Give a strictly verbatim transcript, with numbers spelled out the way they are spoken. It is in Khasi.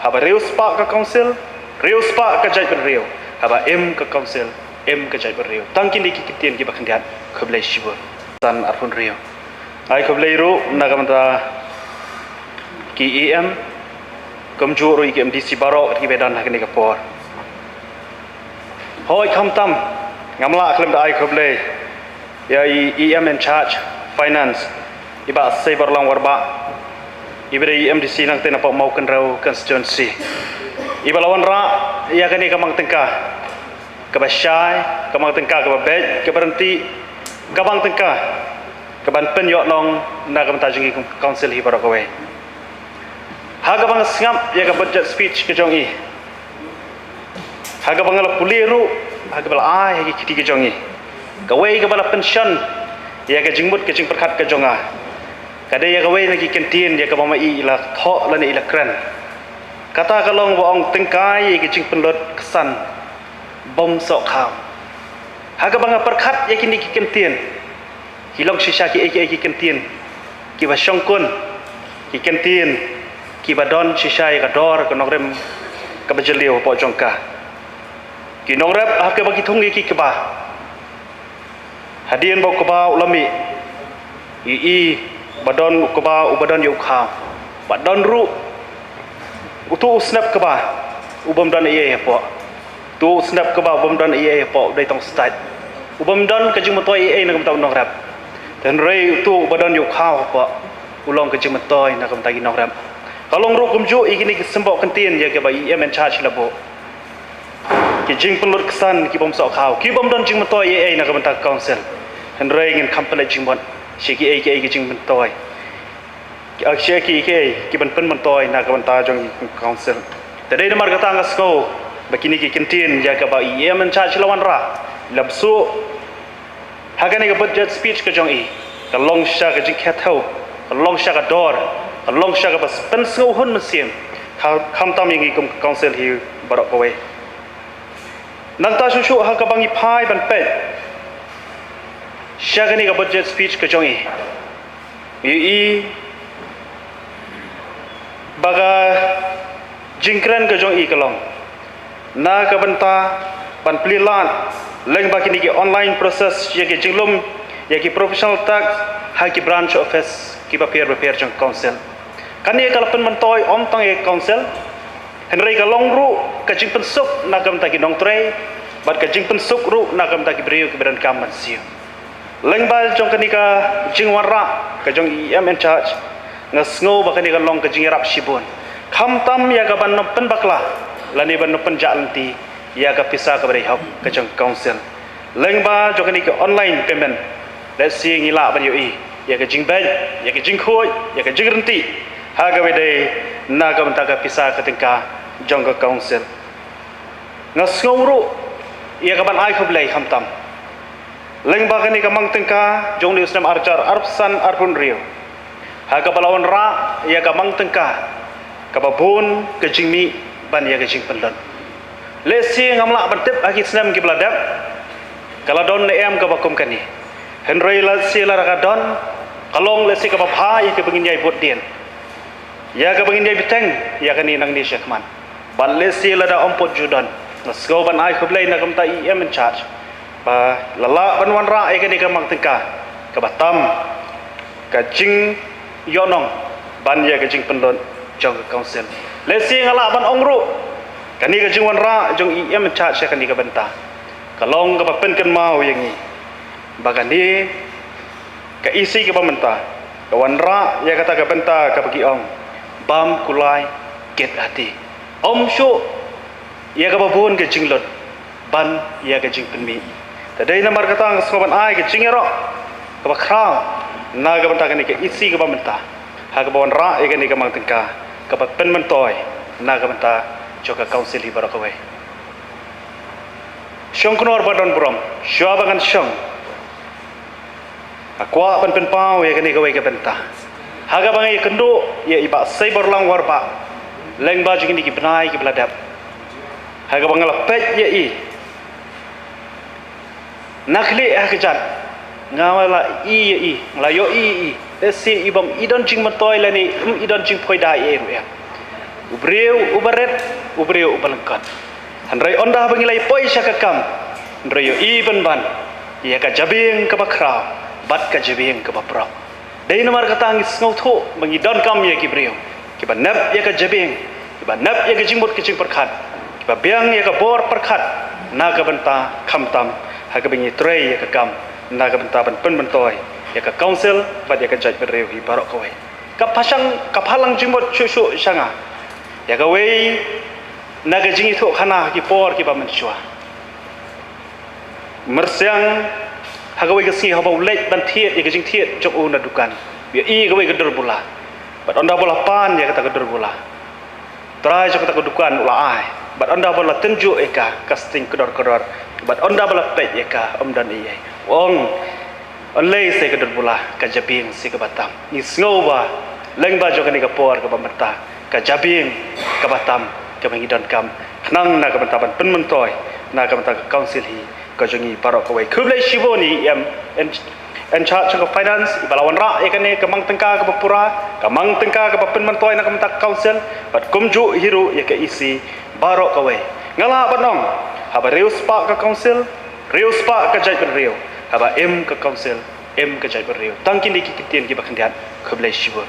Haba riewspah ka council, riewspah ka jaitbynriew. Haba im ka council, im ka jaitbynriew. Tang kine ki kyntien kiba khyndiat. Khublei shibun. San arphew hynriew. Ai khublei ruh na ka bynta ki E M, kumjuh ruh ïa ki M D C baroh kiba don ha kane ka por. Hooid, khamtam ngam lah khlem da ai khublei ïa i E M in charge finance, i Bah Seiborlang Warbah, iba dei i M D C nangta na Mawkynrew constituency, iba la wanrah ïa kane ka mang tyngka kaba shai, ka mang tyngka kaba beit, kaba ryntih, ka mang tyngka kaban pynïohnong na ka bynta jong ki council hi baroh kawei. Ha kaba nga sngap ïa ka budget speech ka jong i, ha kaba nga la pule ruh, ha kaba la ai ha ki kti ka jong i, kawei kaba la pynshon ïa ka jingmut ka jingpyrkhat ka jong nga ka dei ïa kawei na ki kyntien ïa kaba ma i i la thoh lane i la kren. Kata ka long ba ong tyngkai ïa ka jingpynlut ksan bym soh khaw. Ha kaba nga pyrkhat ïa kine ki kyntien, ki long shisha kiei kiei ki kyntien kiba shongkun, ki kyntien kiba don shisha ïa ka dor ka nongrim kaba jylliew hapoh jong ka. Ki nongrep ha kaba ki thung ïa ki kba, hadien ba u kba u la mih, i i ba don u kba uba don ïa u khaw, ba don ruh utu u snep kba u bym don ei ei hapoh. Utu u snep kba u bym don ei ei hapoh u dei tang stait, u bym don ka jingmyntoi ei ei na ka bynta u nongrep. Hynrei utu uba don ïa u khaw hapoh u long ka jingmyntoi na ka bynta ki nongrep. Ka long ruh kumjuh ïa kine ki symboh kyntien ïa kaba i M in charge la buh, ki jingpynlut ksan ki bym soh khaw, ki bym don jingmyntoi ei ei na ka bynta ka council. Hynrei ngin kham pynleit jingmut sha kiei kiei ki jingmyntoi, ki, ah, sha kiei kiei ki ban pynmyntoi na ka bynta jong ki council. Te dei namar kata nga sngew ba kine ki kyntien ïa kaba i M in charge la wanrah, la bsuh ha kane ka budget speech ka jong i, ka long sha ka jingkhethew, ka long sha ka dor, ka long sha kaba pynsngewhun mynsiem, kha-, khamtam ïa ngi kum ka council hi baroh kawei. Nangta shuh shuh ha kaba ngi phai ban peit sha kane ka budget speech ka jong i, i, i ba ka jingkren ka jong i ka long na ka bynta ban plie lad lyngba kine ki online process ïa ki jinglum ïa ki professional tax ha ki branch office kiba pher ba pher jong ka council. Kane ka la pynmyntoi ym tang ïa ka council, hynrei ka long ruh ka jingpynsuk na ka bynta ki nongtrei bad ka jingpynsuk ruh na ka bynta ki briew kiba donkam ban siew. Lyngba jong kane ka jingwanrah ka jong i M in charge, nga sngew ba kane ka long ka jingïarap shibun, khamtam ïa ka ban nym pynbakla lane ban nym pynjah lynti ïa ka pisa kaba dei hok ka jong ka council. Lyngba jong kane ka online payment, let's say ngi lah ban ïohi ïa ka jingbeit, ïa ka jingkhuid, ïa ka jingryntih ha kaba dei na ka bynta ka pisa ka tyngka jong ka council. Nga sngew ruh ïa ka ban ai khublei khamtam lyngba kane ka mang tyngka jong u snem arhajar arphew san arphew hynriew, ha kaba la wanrah ïa ka mang tyngka kaba bun ka jingmih ban ïa ka jingpynlut. Lehse ngam lah ban tip ha ki snem kiba la dep ka la don ne em kaba kum kane, hynrei lehse lada ka don, ka long lehse kaba bha ïa kaba ngin ïai bud dien, ïa kaba ngin ïai bteng ïa kane nangne shakhmat. Bad lehse lada ym pat ju don, nga sngew ban ai khublei na ka bynta i M in charge ba la lah ban wanrah ïa kane ka mang tyngka kaba tam ka jingïohnong ban ïa ka jingpynlut jong ka council. Lehse nga lah ban ong ruh kane ka jingwanrah jong i M in charge ïa kane ka bynta ka long kaba pynkynmaw ïa ngi ba kane ka E C kaba mynta ka wanrah ïa kata ka bynta kaba ki ong, bam kulai kit hati. Ym shuh ïa kaba bun ka jinglut ban ïa ka jingpynmih. Te dei namar kata nga sngew ban ai ka jingïaroh kaba khraw na ka bynta kane ka E C kaba mynta ha kaba wanrah ïa kane ka mang tyngka kaba pynmyntoi na ka bynta jong ka council hi baroh kawei. Shongknor ba don burom, shuwa ba ngan shong, nga kwah ban pynpaw ïa kane kawei ka bynta ha kaba nga ïakynduh ïa i Bah Seiborlang Warbah lyngba jong kine ki bnai kiba la dep, ha kaba nga la peit ïa i na khlieh ha kjat, nga la i ïa i, nga la ïohi ïa i. Lehse i bym i don jingmyntoi lane ym i don jingphoida ïa i ruh ïa. U briew uba rit, u briew uba lyngkot. Hynrei ynda ba ngi la poi sha ka kam, hynrei ïohi pynban ïa ka jabieng kaba khraw bad ka jabieng kaba prok. Dei namar kata ngi sngewthuh ba ngi donkam ïa ki briew kiba nep ïa ka jabieng, kiba nep ïa ka jingmut ka jingpyrkhat, kiba biang ïa ka bor pyrkhat na ka bynta, khamtam ha kaba ngi trei ïa ka kam na ka bynta ban pynmyntoi ïa ka council bad ïa ka jaitbynriew hi baroh kawei. Ka pashang, ka phalang jingmut shuh shuh sha nga ïa kawei na ka jingïathuhkhana ha ki por kiba mynshuwa. Myrsiang ha kawei ka sngi haba u leit ban thied ïa ka jingthied jong u na dukan, ïohi ïa kawei ka dur bula. Bad ynda ba la pan ïa kata ka dur bula, trai jong kata ka dukan u la ai. Bad ynda ba la tynjuh ïa ka, ka sting kdor kdor. Bad ynda ba la peit ïa ka, ym don ei ei. U ong, ym lei sa ka dur bula, ka jabieng sa kaba tam. Ngi sngew ba lyngba jong kane ka por kaba mynta, ka jabieng kaba tam kaba ngi donkam khnang na ka bynta ban pynmyntoi na ka bynta ka council hi ka jong ngi baroh kawei. Khublei shibun ïa i em, in, in charge jong ka finance, iba la wanrah ïa kane ka mang tyngka kaba pura, ka mang tyngka kaba pynmyntoi na ka bynta ka council, bad kumjuh hi ruh ïa ka E C baroh kawei. Nga lah ban ong, haba riewspah ka council, riewspah ka jaitbynriew. Haba im ka council, im ka jaitbynriew. Tang kine ki kyntien kiba khyndiat. Khublei shibun.